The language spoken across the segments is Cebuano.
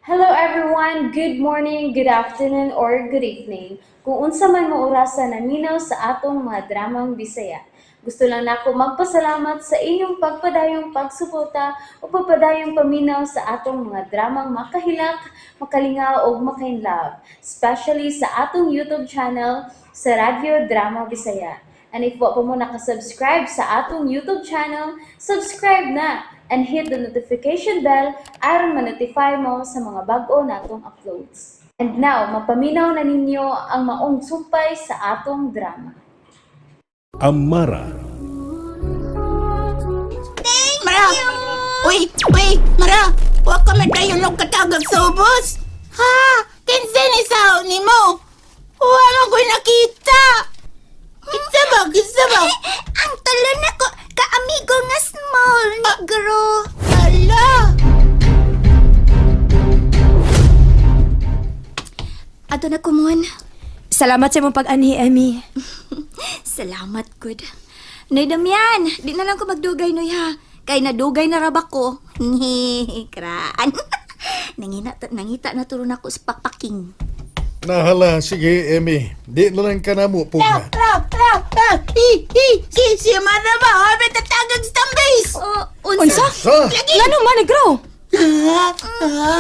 Hello everyone! Good morning, good afternoon, or good evening. Kung unsa man mo orasa naminaw sa atong mga dramang Bisaya. Gusto lang nako magpasalamat sa inyong pagpadayong pagsuporta o pagpadayong paminaw sa atong mga dramang makahilak, makalingaw ug makainlove, especially sa atong YouTube channel sa Radyo Drama Bisaya. And if wa pa mo nakasubscribe sa atong YouTube channel, subscribe na and hit the notification bell aron ma-notify mo sa mga bag-o natong uploads. And now, mapaminaw na ninyo ang maong sumpay sa atong drama. Amara. Mara! Uy! Uy! Mara! Huwag ka madayon og katagag sa ubos! Ha? Kinsa ni sao ni mo? Wala ko'y nakita! Kinsa ba? Kinsa ba? Ang tulo na ko, kaamigo nga small, negro. Ala! Ato na kumon. Salamat sa imong pag-anhi, Emmy. Salamat, good. Noy Damian, di na lang ko magdugay, Noy, ha. Kay nadugay na rabak ko. Kraan. Nangita na turon ako sa pakpaking. Nahala, sige, Emmy. Di na lang ka na mo, pugna. Ra! Ra! Ra! Hi! Hi! Si Mara ba? Habi tatagag sa tambis! Oh, unsa? Unsa? Sa? Ngano man, negro? Ha? Ha?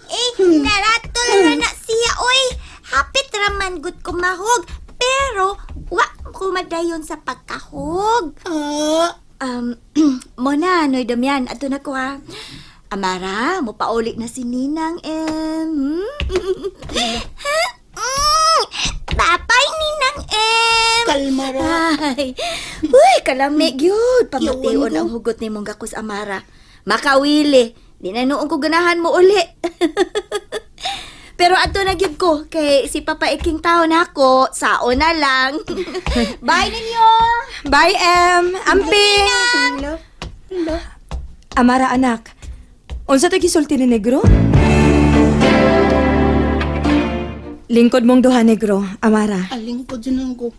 Eh, naratol ra na siya, oy. Hapit raman gud kumahog. Pero, wa ko madayon sa pagkahog. Ah! Mona, Noy Damian, ato na ko ha. Amara, mupauli na si Ninang M. Bye-bye, Ninang M. Kalma ra. Ay, uy, kalamig yun. Pamation Yawan ko. ang hugot ni mong gakos, Amara. Makawili. Di na noong ko ganahan mo uli. Pero ato na gyud ko kay si Papa Iking taon ako, sao na lang. Bye ninyo. Bye, Em. Amping. Amara, anak. Unsa to gisulti ni negro? Lingkod mong duha, negro. Amara. Aling ko dyan ang ko.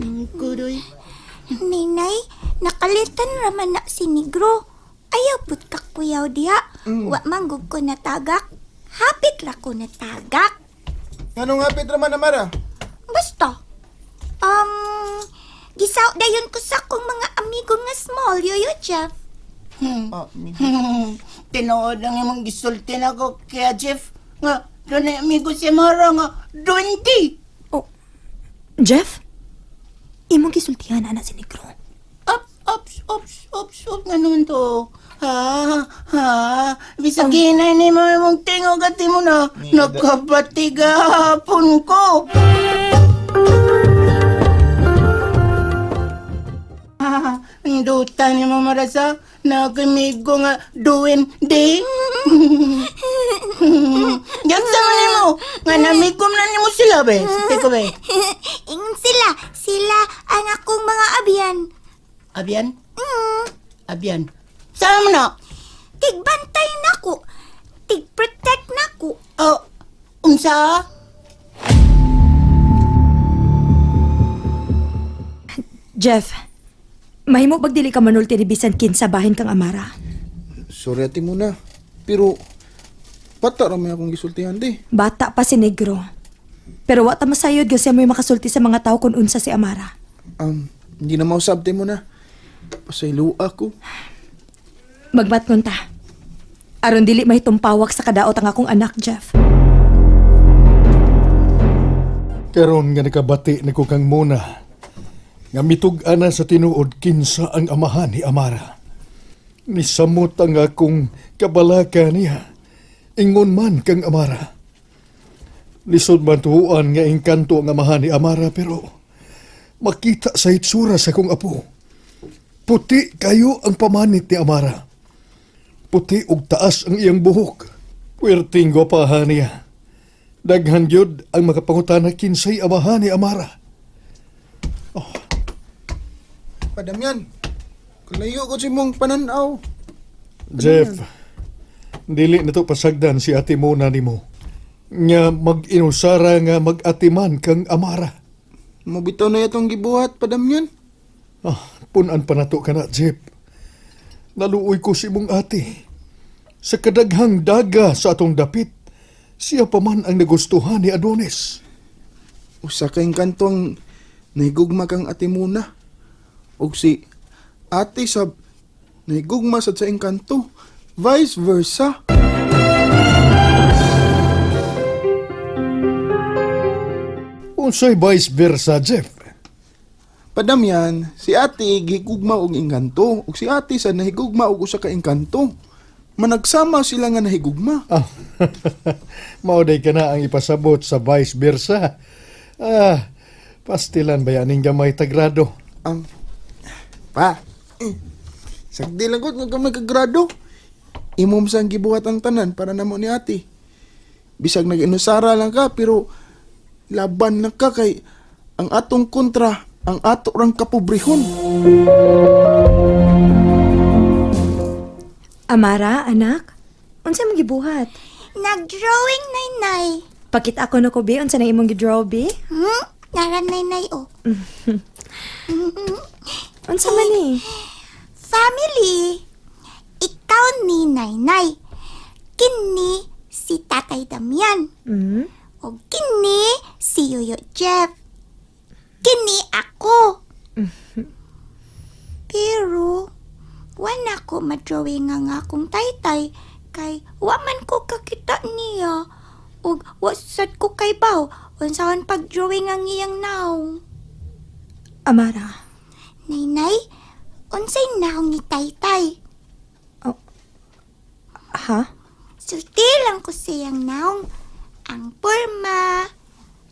Lingkod, oy. Ninay, nakalitan raman na si Negro. Ayaw put kakuyaw diha. Wa manggug ko natagak. Hapit ra ko natagak. Anong hapit raman, Amara? Basta. Gisaw dayon ko sa akong mga amigo nga small, yoyo Jeff. Ah, Tinuod ang imong gisulti nako kaya Jeff nga doon ay amigo si Mara nga 20. Oh. Jeff? Imong gisultihan ana si negro. Up, ups, ups, ups, ups, nga naman to. Ha, ha, bisag hinay ni mo imong tingog at mo na, nakabatigapon ko. Ha, ang duta ni mo marasa, nakamigo nga duwende. Yan sa man nimo, nga namigom na nimo sila be. Teko be. Ingon sila, sila ang akong mga abyan. Abian? Abian. Saan mo na? Tigbantay nako. Tig-protect nako. Oh, unsa? Jeff, mahimo pag dili ka manulti ni bisan kinsa bahin kang Amara. Sorry ate muna. Pero, bata ra may akong gisultihan di. Bata pa si negro. Pero wa ta masayod kasi mo'y makasulti sa mga tao kung unsa si Amara. Hindi na mausab te muna. Pasaylo ako. Magmatngon ta. Aron dili may tumpawak sa kadaot ang akong anak, Jeff. Karon nga nakabati ni ko kang muna. Nga mitug-ana sa tinuod kinsa ang amahan ni Amara. Nisamot ang akong kabalaka niya. Ingon man kang Amara. Lisod man tuhuan nga engkanto ang amahan ni Amara pero makita sa hitsura sa kong apo. Puti kayo ang pamanit ni Amara. Puti og taas ang iyang buhok. Puwerteng gwapahan niya. Daghan gyud ang makapangutana kinsay amahan ni Amara. Padamyan, kalayo ko si mong pananaw. Jeff, dili na to pasagdan si ate Mona nimo. Nga mag-inusara nga mag-atiman kang Amara. Mabitaw na itong gibuhat, Padamyan. Ah, punan pa nato ka na, Jeff. Naluoy ko si imong ate. Sa kadaghang daga sa atong dapit, siya pa man ang nagustuhan ni Adonis. Usa ka engkanto ang nahigugma kang ate muna. Og si ate sab nahigugma sad sa engkanto. Vice versa. Unsay vice versa, Jeff? Padamyan, si ate gihigugma og engkanto ug si ate sad nahigugma og usa ka engkanto. Managsama sila nga nahigugma. Ah, mao day ka na ang ipasabot sa vice versa. Ah, pastilan ba yan gamay tagrado? Pa, eh, sagdi lang gud nga gamay ka grado. Imom sang gibuhat ang tanan para namo ni ate. Bisag nag-inusara lang ka pero laban na ka kay ang atong kontra ang ato rang kapobrehon. Amara, anak, unsa imong gibuhat? Nag-drawing, Nainay. Pakita ako no ko bi unsa na imong gidraw bi? Hmm? Nara, Nainay, oh. Unsa man ni? Family, ikaw ni Nainay. Kini si Tatay Damian. Mm. O kini si Yoyo Jeff. Kini ako. Pero, wala ko madrawing nga nga akong taytay kay wa man ko kakita niya. Ug wa sad ko kay baw unsaon pag-drawing ang iyang naong. Amara. Nainay, unsay naong ni taytay? Ha? Sulti lang ko siyang naong. Ang porma,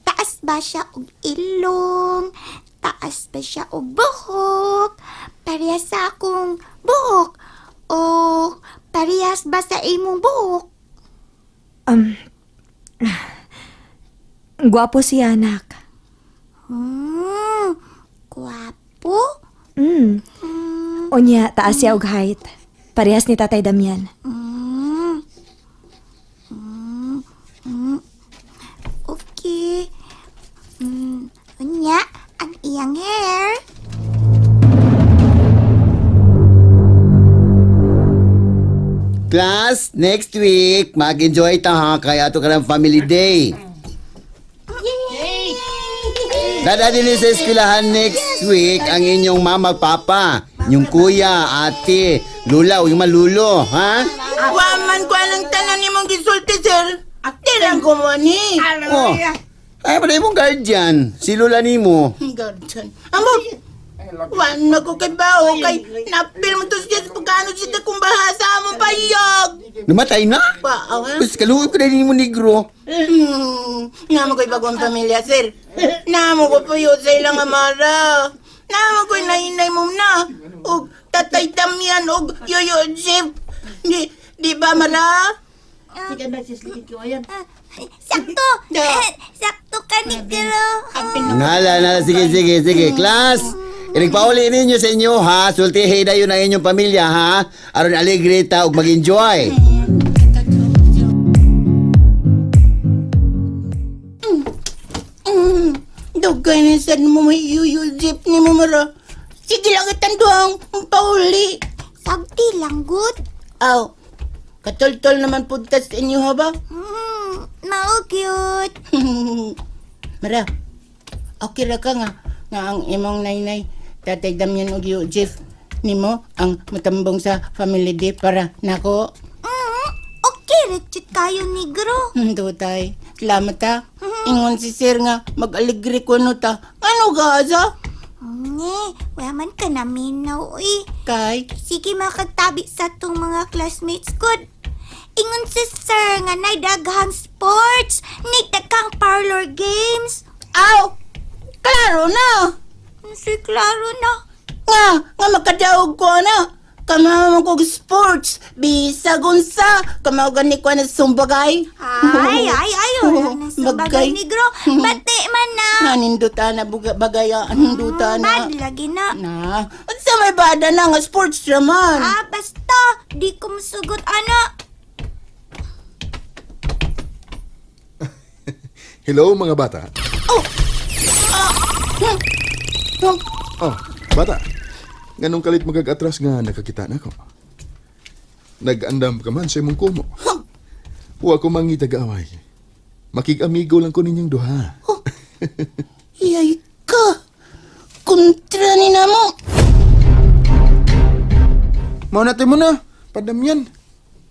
taas ba siya og ilong, taas ba siya og buhok, parehas sa akong buhok, o parehas ba sa imong buhok? Gwapo siya, anak. Gwapo. Mm. Unya, taas siya og height. Parehas ni Tatay Damian. Okay. Unya, ang iyang hair. Class, next week, mag-enjoy ta ha, kaya ato ka ng family day. Dada din sa eskwelahan next week ang inyong mama, papa, yung kuya, ate, lula o yung malulo, ha? Wa man ko anang tanan nimong gisulti, sir. Di lang ko mo ni. Oh, ay, pa mong guardian, si lula nimo. Guardian. Amo, Wan na ko kay bao kay napil mo to siya sa pagkano siya kung bahasa mo payag. Namatay na? Pa, ha? Mas kaluoy ko na nimo negro. Namo ko'y bagong pamilya, sir. Namo ko po yun sa ilang amara. Namo ko'y nainay mo na. Og tatay Damian, og yoyo Jeff. Di ba, Mara? Sakto! Da. Sakto ka ni Gro. Nala, nala, sige, sige, sige. Class, inigpauli ninyo sa inyo, ha? Sultihe dayon ang inyong pamilya, ha? Aron alegre ta ug mag-enjoy. Dugay na sad mo may yoyo Jeff ni mo, Mara. Sige lang itanduang pauli. Sagti lang, good. Aw, katultol naman punta sa inyo, ha ba? Mao cute. Mara, okay ra ka nga nga ang imong nainay, Tatay Damian ug Yo Jeff nimo ang matambong sa family day para nako. Okay, richit kayo ni Gro. Tutay, salamat ha. Ingon si sir nga mag-aligre ko no ta. Ano ka asa? Ne, wala man ka naminaw eh. Kay, Sige makagtabi sa tong mga classmates ko. Ingon si sir nga nay daghang sports, nay daghang parlor games. aw, klaro na. Si klaro na. Nga, nga makadaog ko na. Kamaw ko og sports, bisag unsa, kamaw gani ko na sumbagay. Ay, ay, ay, wala na sa bagay Bagay. ni Gro. Bati man na. Naninduta na buga bagaya, aninduta na. Bad lagi na. Na, unsa may bada na nga sports raman. Ah, basta, di ko masugot, ana. Hello mga bata. Oh! Oh, bata. Nganong kalit magag-atras nga nakakita na ko. Nag-andam ka man sa imong kumo. Wa ko mangitag-away. Makig-amigo lang ko ninyong duha. Iyay ka. Kontra ni namo. Mao na mo na, padamyan.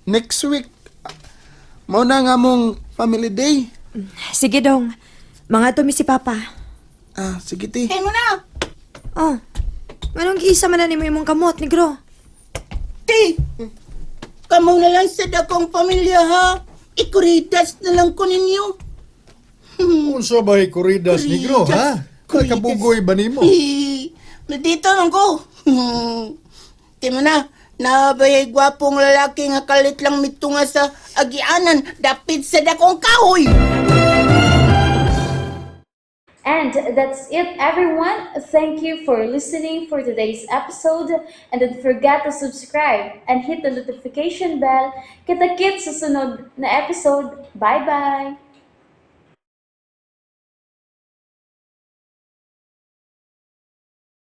Next week, mao na nga mong family day. Sige dong. Mga tumi si Papa. Ah, sige ti. Hey mo na. Oh. Anong giisa man na nimo imong kamot, negro? Ti. Kamo na lang sa dakong pamilya ha. Ikuridas na lang ko ninyo. Unsa ba kuridas, negro, ha? Kuridas. Nakabugoy ba nimo? Eh, Nandito lang ko. Ti mo na, nabayay gwapong lalaki nga kalit lang mitunga sa agianan dapit sa dakong kahoy. And that's it, everyone. Thank you for listening for today's episode. And don't forget to subscribe and hit the notification bell. Kita-kits sa sunod na episode. Bye-bye!